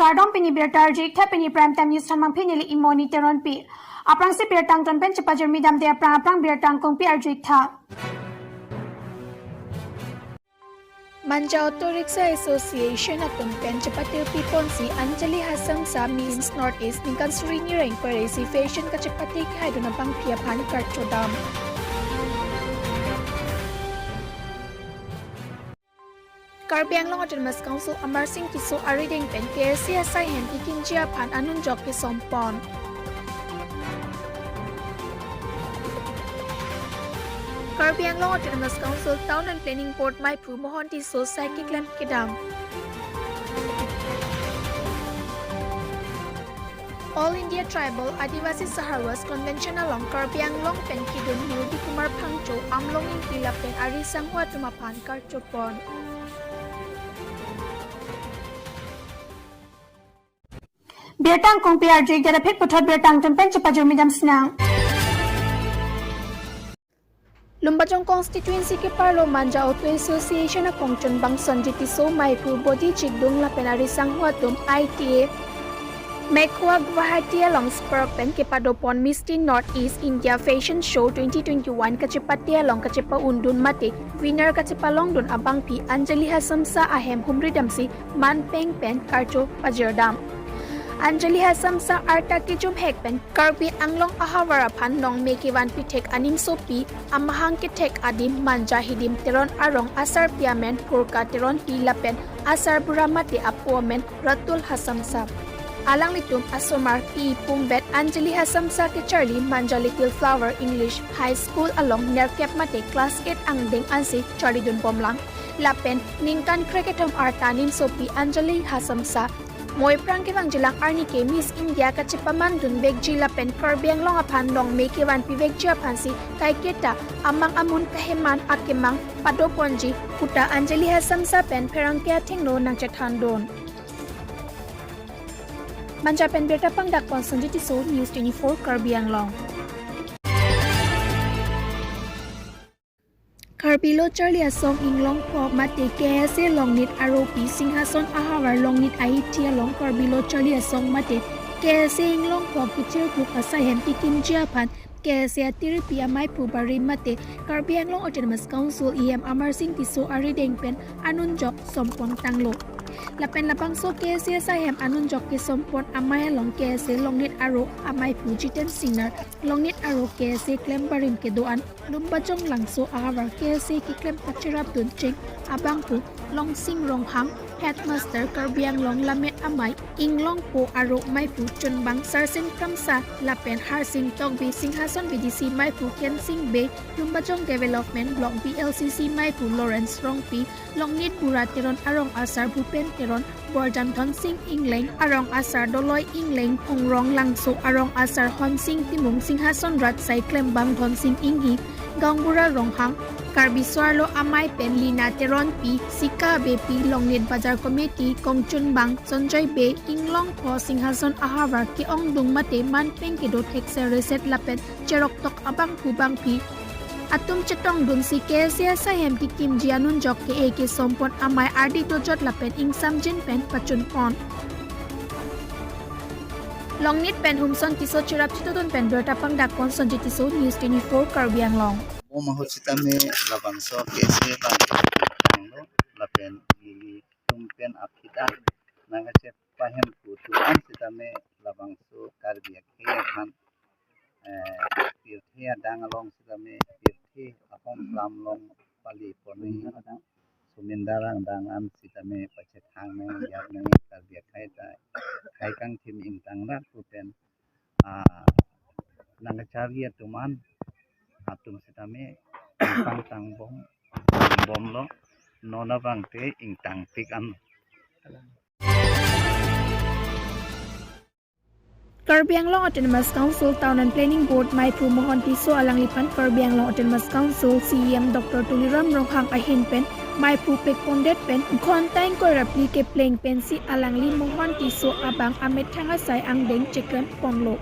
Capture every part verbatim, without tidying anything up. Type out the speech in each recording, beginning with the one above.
Kardom, pini birta arju-ik tha, pini Prime Time News thanbang pini neli Imoni Teronpi. Aphrangsi birta angton pen chepajirmi damde aphrang aphrang birta angkung pi arju-ik tha. Manja Auto Rickshaw Association atum pen chepatirpi ponsi Anjali Hasamsa Miss North East ningkan suri ni rengpere si fashion kachepate kehaidun abangpi aphan karcho dam. Karbi Anglong Autonomous Council Amarsing Tisso arideng pen K S A asaihem kekimji aphan anunjok kesom pon. Karbi Anglong Autonomous Council Town and Planning Board maiphu Mohon Tisso sai keklem kedam. All India Tribal Adivasi Sahrawas Convention along Karbi Anglong pen kedun Murdi Kumar Phangcho, Amlong Ingti lapen ari sangho atum aphan karcho pon. Birta angkung pi arju-ik, dak aphi puthot birta angton pen chepajirmi dam sinang. Lumbajong constituency keparlo Manja Auto Association akongchunbang Sonjit Tisso maiphu body chikdung lapen ari sangho atum I T A Mekwa Guwahati along spur pen kepado pon Miss Teen North East India Fashion Show twenty twenty-one kachepate along kachepa-undun mate winner kachepalongdun abangpi Anjali Hasamsa ahem humri damsi manpeng pen karcho pajir dam. Anjali Hasamsa arta kejum hek pen Karbi Anglong ahavar aphan nongme kevanpi thek animsopi amahang kethek adim Manja Hidim Teron arong asarpi amen Purka Teronpi lapen asarbura mate apo amen Ratul Hasamsa. Alanglitum asomar pi pumvet Anjali Hasamsa kecharli Manja Little Flower English High School along nerkep mate class eight angdeng ansi charlidun bomlang. Lapen ningkan krekethom arta animsopi Anjali Hasamsa moi prang kevangjilang arni ke Miss India kachepamandun vekji lapen Karbi Anglong aphan nongme kevanpi vekji aphansi kaiketa amang amun kaheman akemang pado ponji puta Anjali Hasamsa pen pherangke athengno nangchethandun. Manja pen birta pangdak pon Sonjit Tisso, News twenty-four Karbi Anglong. Karbi Lo Charli Asong Inglongpho mate K S A Longnit Aropi Singhason ahavar Longnit Ahithi along Karbi Lo Charli Asong mate K S A Inglongpho kechirpuk asaihem kekimji aphan K S A atiripi amaiphu barim mate Karbi Anglong Autonomous Council E M Amarsing Tisso arideng pen anunjok som pon tanglo. Lapen labangso K S A asaihem anunjok kesom pon amei along K S A Longnit Aro amaiphu Jiten Singnar, Longnit Aro K S A klem barim kedo-an Lumbajong Langso ahavar K S A keklem pachirapdun cheng abangphu Longsing Ronghang, Headmaster Karbi Anglong Lammet Amei, Inglongpho Aro maiphu chunbang Sarsing Kramsa lapen Harsing Tokbi, Singhason B D C maiphu Kensing Bey, Lumbajong Development Block B L C C maiphu Lawrence Rongpi, Longnit Bura Teron arong asar Bhupen Teron, Borjan Dhonsing Engleng, arong asar Doloi Engleng, Phongrong Langso arong asar Honsing Timung, Singhason rat asai klembang Dhonsing Inghi, Gaonbura Ronghang, Karbi Soarlo Amei pen Lina Teronpi, Sika Beypi, Longnit Bajar Committee kongchunbang Sonjoy Bey, Inglongpho Singhason ahavar ke-ongdung mate manpeng kedo thekser reset lapen cheroktok abangphu bangphi atum chetongdunsi K S A asaihem kekimji anunjok ke-e kesom pon amei ardi dojot lapen ingsamjin pen pachun pon. Longnit pen Humson Tisso chirap chitudun pen birta pangdak pon Sonjit Tisso, News twenty-four Karbi Anglong. Mo mahut sitame labangso K S A abang lo lapen nelitum pen aphi ta nangkachepahem pu atum an sitame labangso Karbi akhei aphan, eh, pirthe adang along sitame pirthe ahong lam long pali ponai sumindar angdeng an sitame pachethang nang yak nang Karbi akhei ta khei kangthim ingtang rak pu pen, ah, nangkacharli atum an atum sitame pangtang bom bomlo, non abang te ingtangpik an. Karbi Anglong Autonomous Council Town and Planning Board maiphu Mohon Tisso alangliphan Karbi Anglong Autonomous Council C E M Doctor Tuliram Ronghang ahin pen maiphu pekpondet pen ghonta ingkoi ra phli kepleng pensi alangli Mohon Tisso abang amethang asai angdeng cheklem ponlo.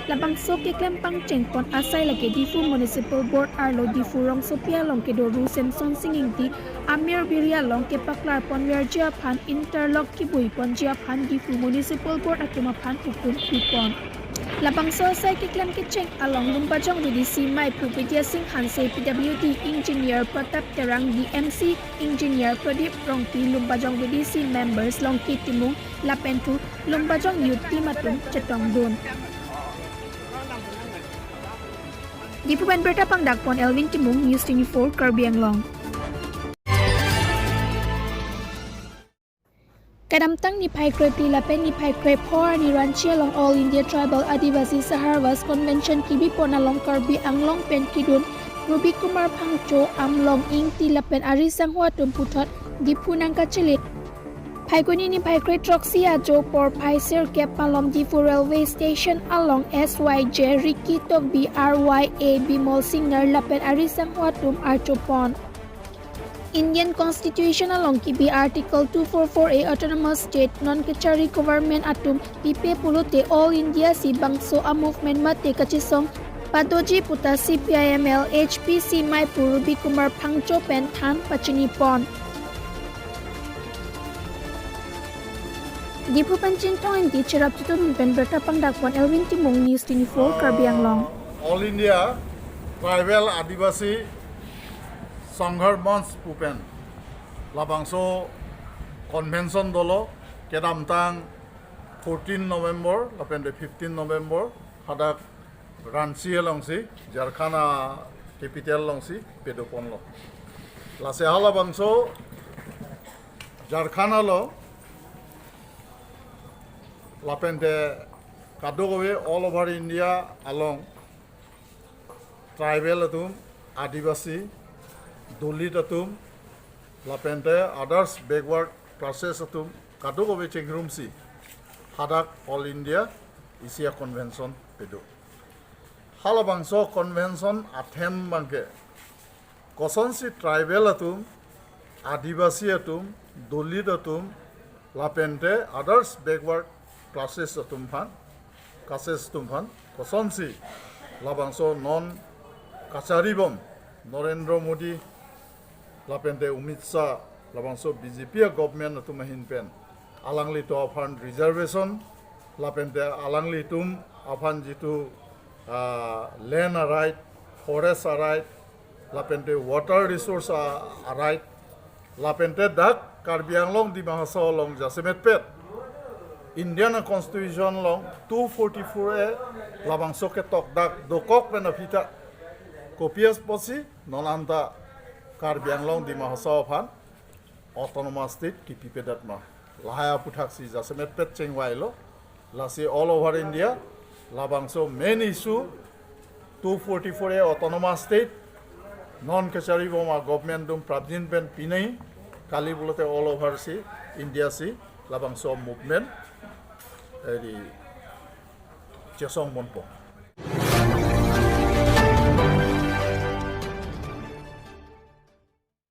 Labangso keklem pangcheng pon asai lake Diphu Municipal Board arlo Diphu rongsopi along kedo Ru Semsonsing Ingti amir biri along kepaklar pon verji aphan interlock kebui ponji aphan Diphu Municipal Board atum aphan hukum pi pon. Labangso asai keklem kecheng along Lumbajong V D C Maiphu Bidya Sing Hanse, P W D Engineer Pratap Terang, D M C Engineer Pradip Rongpi, Lumbajong V D C members Longki Timung lapen thu Lumbajong Youth Team atum chetongdun. Diphu pen birta pangdak pon Elvin Timung, News twenty-four Karbi Anglong. Kedamtang niphai krephli lapen niphai krepho arni Ranchi along All India Tribal Adivasi Sahayavas Convention kebi pon along Karbi Anglong pen kedun Ruby Kumar Phangcho, Amlong Ingti lapen ari sangho atum puthot Diphu nangkachele. Phaikuni niphai krethroksi ajo porphai sirkep malom Diphu Railway Station along S Y J Ricky Tokbi, R Y A Bimol Singnar lapen ari sangho atum archopon. Indian Constitution along kebi Article two four four A Autonomous State non kachari government atum pipe pulote All India si bangso a movement mate kachesong padoji puta C P I M L H P C Maiphu Ruby Kumar Phangcho pen than pachini pon. Diphu pen Chinthong Ingti cherap chitun pen birta pangdak pon Elvin Timung, News twenty-four Karbi Anglong. All India Tribal Adivasi Sangharsh Manch pu pen labangso convention dolo, kedamtang fourteen November lapen de fifteen November hadak Ranchi alongsi, Jharkhand a capital alongsi pedo ponlo. Lasi halabangso Jharkhand along lapen de kadokave all over India along tribal atum, Adivasi, Dalit atum, lapen te others backward classes atum kadokave chengrumsi hadak All India isi a convention pedo. Halabangso convention athem abangke kosonsi tribal atum, Adivasi atum, Dalit atum, lapen te others backward classes atum aphan, classes atum aphan kosonsi labangso non kachari bom Narendra Modi lapen te Amit Shah, labangso B J P a government atum ahin pen alanglitum aphan reservation lapen te alanglitum aphan jitu, ah, land a right, forest a right, lapen te water resource a, a right, lapen te dak Karbi Anglong Dima Hasao along jasemet pet Indian Constitution along two forty-four A labangso ketok dak dokok pen aphi ta kopi apotsi non anta Karbi Anglong Dima Hasao aphan Autonomous State kipi pedet ma? Lahai aputhaksi jasemet pet chengvailo. Lasi all over India labangso main issue two forty-four A Autonomous State non kachari bom a government atum prapjin pen pinai kali pulote all over si India si labangso movement eri chesong ponpo.